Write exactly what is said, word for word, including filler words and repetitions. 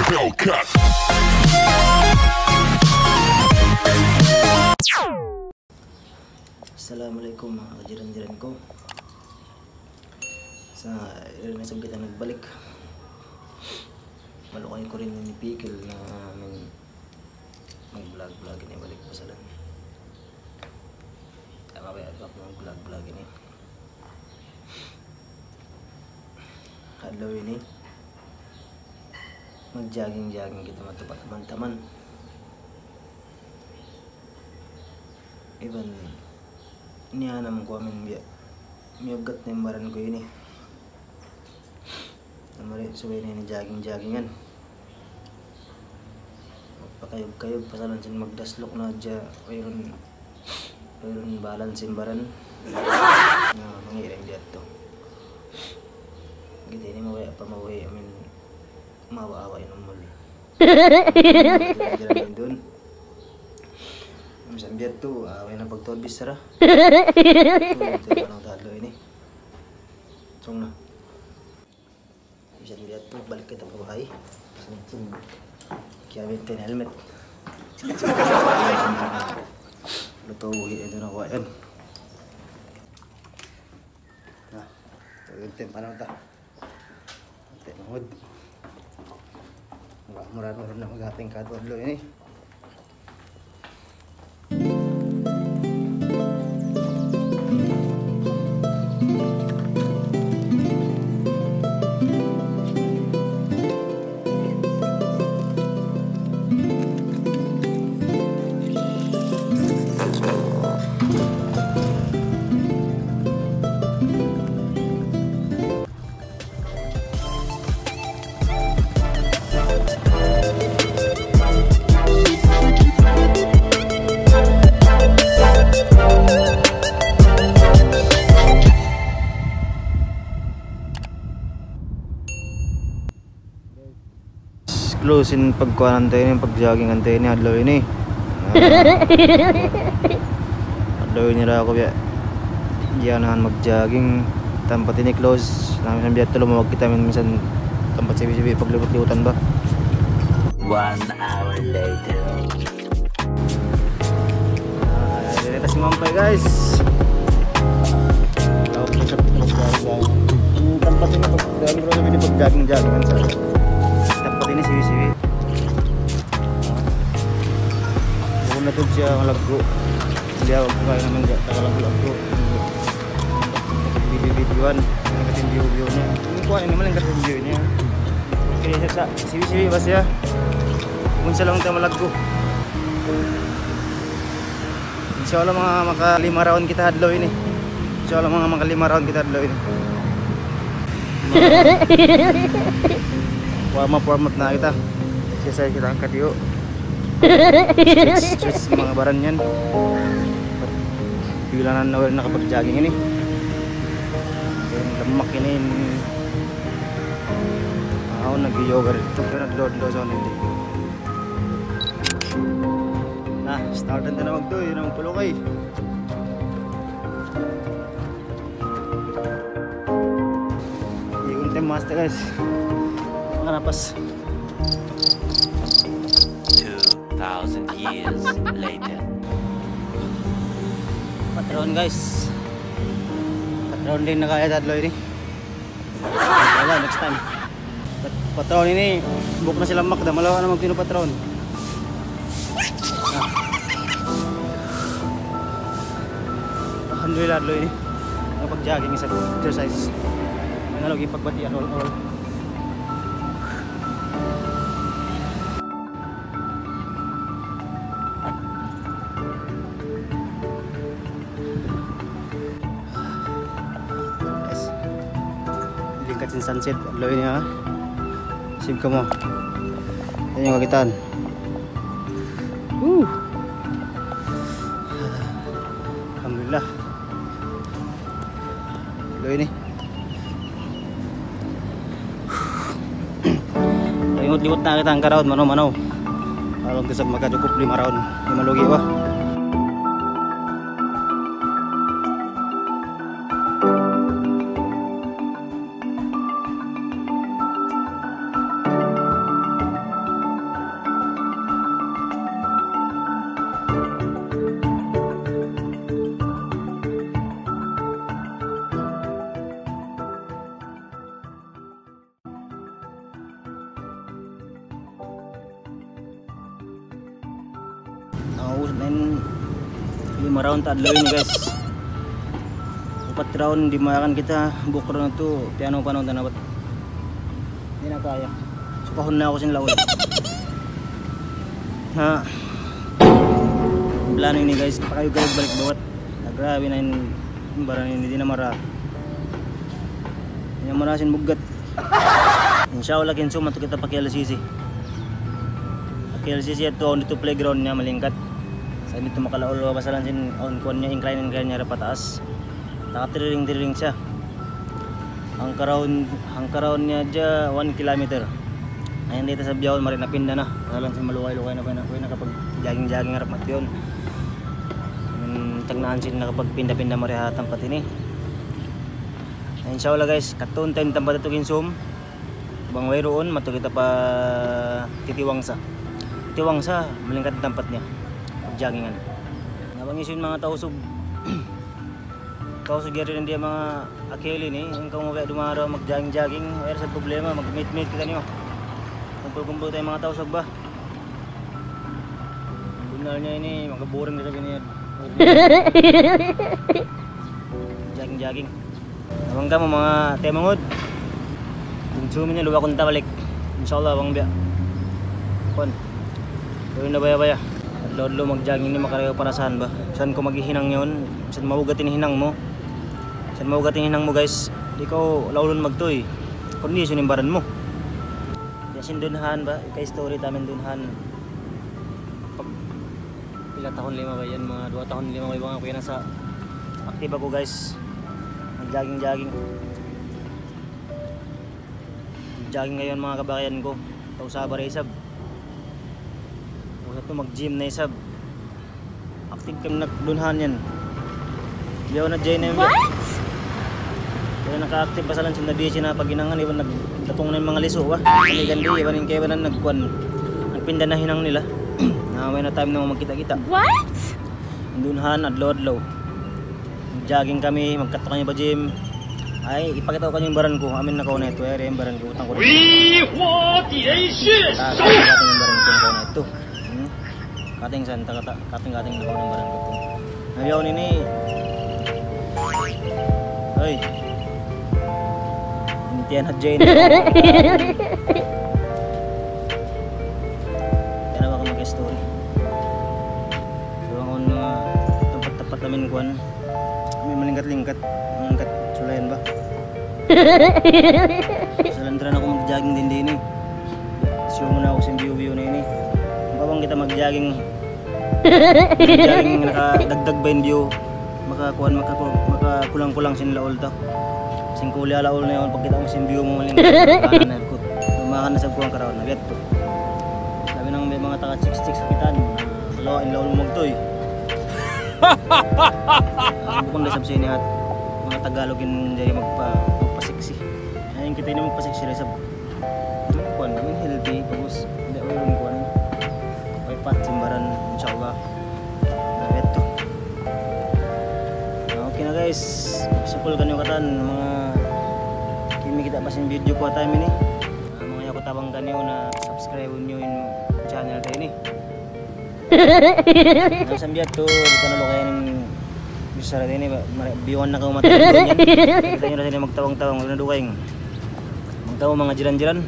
Hellcat. Assalamualaikum, manga kajiran-jiran ku. Sa' ini na isab kita nagbalik. Maluhay ku rin ini pikil na amin mag-vlog-vlog ini balik pasalan. Tama ba yan? Mag-vlog-vlog ini. Adlaw ini, mag-jogging-jogging kita matupat taman-taman. Iban niyanam ku amin biya' miyugat na in baran ku ini. Amari subay na ini jogging-joggingan. Magpakayug-kayug pasalan sin magdasluk na hadja, wayruun, wayruun balan sin baran. Na, mangiring biya' yadtu. Kita ini mabaya' pa mauhi, amin, mawa-awa in umul. Jiran-jiran duun. Misan biya' yadtu, ah, way na pagtuud bichara. Tuud, tuud, anong tadlo ini? Sung na. Misan biya' yadtu, balik kita pa bay. Kiyabit in helmet. Lutuhi itu na kuha yan. Na, tuud, tim, ano ta? Tim, mahud. Mura-mura na maghating ka tuud ini. Close in pagkuhanan ta ini, pag-jogging ta ini, adlaw ini. Ah. Adlaw ini ra aku biya' giyanahan mag-jogging. Tampat ini close. Na, misan biya' yadtu lumawag kita, min-, misan tampat sibi-sibi paglibut-libutan ba. One hour later. Ah, diri ta simampay, guys. Lawag na sa pagkuhanan. Yung tampat ini, pag-, daan ko sa pwede pag-jogging-jogging sa tampat ini, sibi-sibi. Bukun na tuud siya malaggu'. Hindi ako kumain naman dyan, taga laggu'-laggu'. Video-videoan. Ang kating view-view niya. Yung kuha, ini naman ang kating view niya. Kaya sa, sa, sibi-sibi ba siya? Kung siya lang tayo malaggu'. Inshallah, mga makalima round kita adlaw ini. Inshallah, mga makalima round kita adlaw ini. Warm up, warm up na kita. Exercise kita ang cardio. Stretch, stretch mga baran yan. Pila na, na nakapag-jogging ini. Yung lamak ini. Ako nag-yoga dito. Pero nag-load-load sa hindi. Na, startan ta na magtuy, yun ang pulukay. Iwan tayo, master, guys. Mga napas. Two thousand years later. Patron, guys. Patron din na kaya tatlo ini. Wala, next time. Pat-, patron ini, buk na sila makda, malawa na magtino patron. Ah. Alhamdulillah, adlaw ini. Nakapag-jogging sa exercise. Ano lagi pagbatian, all, all. Guys, lingkat sin sunset. Adlaw ini, ha. Sib kamu. Yan yung kakitaan. Woo! Alhamdulillah. Adlaw ini. Limut-limut na kita hangka round, manaw-manaw. Alam ko sa makajukup lima round. Di' malugi ba? Maubus na in lima round ta adlaw ini, guys. Upat round dimagan kita, buk round tu, piano-piano ta na bat. Di' na kaya. Sukahun na aku sin laul. Na, plano ini, guys, pakayug-kayug balik bawat. Na, grabe na in baran ini, di' na mara. Di' na mara sin bugat. Insya Allah, kinsum, madtu kita pa K L C C. Pa K L C C yadtu, awn didtu playground niya, malingkat. Sa' didtu makalaul, pasalan sin, awn kuwan niya, incline, incline niya, ra pataas. Nakatiriring-tiriring siya. Hangka round, hangka round niya hadja, one kilometer. Ay, di' ta sa biyaun, mari napinda na. Pasalan sin malugay-lugay na, na, nakapag-jogging-jogging, harap mati yun. Hmm, tagnaan sin nakapagpinda-pinda mari ha tampat ini. Na, insya Allah, guys, kadtuun ta in tampat yadtu, kinsum. Bang wayruun, madtu kita pa Titiwangsa. Titiwangsa, malingkat in tampat niya. Pag-joggingan. Na, bang hisiyu in manga Tausug. Tausug yari in di' manga akili ini, in kamu kaya dumara mag-jogging-jogging, wala' sa problema, mag-meet-meet kita niyu. Kumpul-kumpul ta in manga Tausug ba. Bunnal niya ini, makaboring kita ini. Jogging-jogging. Bang kamu manga taymanghud, kinsum ini, luwa' kun ta balik. Insya Allah, bang biya'. Kun. Tuwi na baya'-baya'. Adlaw-adlaw mag-jogging ini makarayaw parasahan ba. Minsan kaw maghihinang yaun, minsan maugat in hinang mu. Minsan maugat in hinang mu, guys. Di' kaw laulun magtuy. Condition in baran mu. Biya' sin dunhan ba, ika-story ta amin dunhan. Pag pila tahun lima ba yan, manga duwa tahun lima ba yan, bang aku yan sa active aku, guys. Mag-jogging-jogging. Mag-jogging kaymu, manga kabagayan ku. Tau Sabah ra isab. Usap tu mag-gym na isab. Active kami nagdunhan yan. Yaw na, Jay, na yun. What? Kaya naka-active, pasalan sin na di' siya na paghinangan, iban nagdapong na in manga lisu, ba? Kani gandi, iban in kaibanan nagkuan. Nagpinda na hinang nila. Na, way na time na magkita'-kita'. What? Dunhan, adlaw-adlaw. Jogging kami, magkadtu kami pa gym. Ay, ipakita' ku kaniyu in baran ku. Amin na kaw na yadtu, ay, in baran ku, utang ku na. Wi, wo, di, ay, shit. Ta, ipakita' ku in baran ku, kaw na yadtu. Hmm? Kating san, ta-, ta-, kating-kating na kaw in baran ku. Na biya' ini. Ay. Intiyan hadja ini. Yan na ba kaw mag-story? So, ang mga tampat-tampat namin kuan. Amin malingkat-lingkat, malingkat sulayan ba? Salantaran aku mag-jogging din din eh. Siyu muna aku sin view-view na ini. Bang kita mag-jogging. Mag-jogging, nakadagdag ba in view? Makakuan, makaku-, makakulang-kulang sin laul ta. Sin kuli laul na yan, pagkita' mu sin view mu, malingkat. Kanan ko. Lumakan na sa kuwang karawan na. Biya' to. Sabi ng may mga taga-chicks-chicks sa kitaan. Lawa in laul mu magtuy. Bukun da isab sin ini hat manga Tagalog in jari magpa-, magpa-sexy. Ay, in kita ini magpa-sexy da isab. Kuan, I mean, healthy, bagus. Di', way kuan. Way fat sin baran, insya Allah. Na, biya' to. Na, okay na, guys. Sapul kaniyu katan, manga kimikita' pa sin video ku ha time ini. Na, manga yaku tabang kaniyu na subscribe niyu in channel ta ini. Nang sambiat tu, di' ka na lukayan in bichara ini, ba? Mari, biwan na kaw mata. Kita' niyu na sila magtawang-tawang, wala' na dugaing. Magtawang manga jiran-jiran.